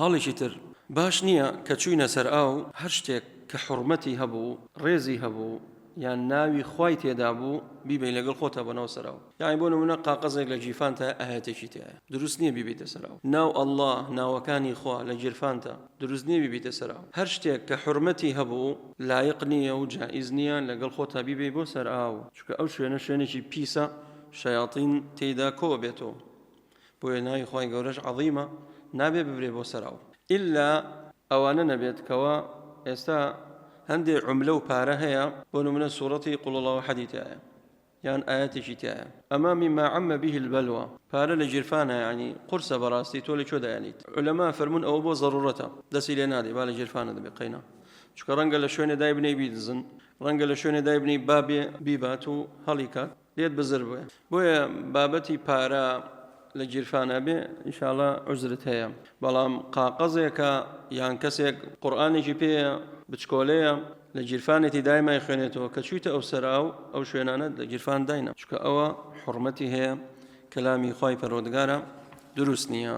خاڵێکی تر، باش نییە کە چووینە سەر ئاو هەر شتێک کە حوڕمەتی هەبوو، ڕێزی هەبوو یان ناوی خوای تێدا بوو بیبەی لەگەڵ خۆتا بۆ ناو سەر ئاو. یەعنی بۆ نموونە قاقەزێک لە گیرفانتا ئایەتێکی تیایە دروست نییە بیبەیتە سەر ئاو. ناو اللە، ناوەکانی خوا لە گیرفانتا دروست نییە بیبەیتە سەر ئاو. هەر شتێک کە حورمەتی هەبوو لایق نییە و جائیز نییە لەگەڵ خۆتا بیبەی بۆ سەر ئاو. چونکە ئەو شوێنە شوێنێکی پیسە شەیاتین تێیدا کۆ ئەبێتەوە. بۆیە ناوی خوای گەورەش عەظیمە نابێ ببرێ بۆ سەر ئاو ئیلا ئەوانە نەبێت کەوا ئێستا هەندێ عوملە و پارە هەیە بۆ نمونە سوڕەتی قل اللە احدی تیایە یان ئایەتێکی تیایە ئەمە مما عم به البلوى پارە لە گیرفانە یعنی قورسە بەڕاستی تۆ لە کوێ دایانیت عولەما فەرموون ئەوە بۆ زەڕوڕەتە دەستی لێ نادەی با لە گیرفانە دەبێ قەینا چونکە ڕەنگە لە شوێنێ دایبنێی بیدزن ڕەنگە لە شوێنێ دایبنێی با بێ بیبات و هەڵیکات لێت بزر بوێ بۆیە بابەتی پارە لە گیرفانا بێ ئینشاڵا عوزرت هەیە بەڵام قاقەزێکە یان کەسێک قورئانێکی پێیە بچکۆلەیە لە گیرفانێتی دایمای خوێنێتەوە کە چویتە ئەو سەراو ئەو شوێنانە لە گیرفان داینە چونکە ئەوە حوڕمەتی هەیە کەلامی خوای پەروەردگارە دروست نییە.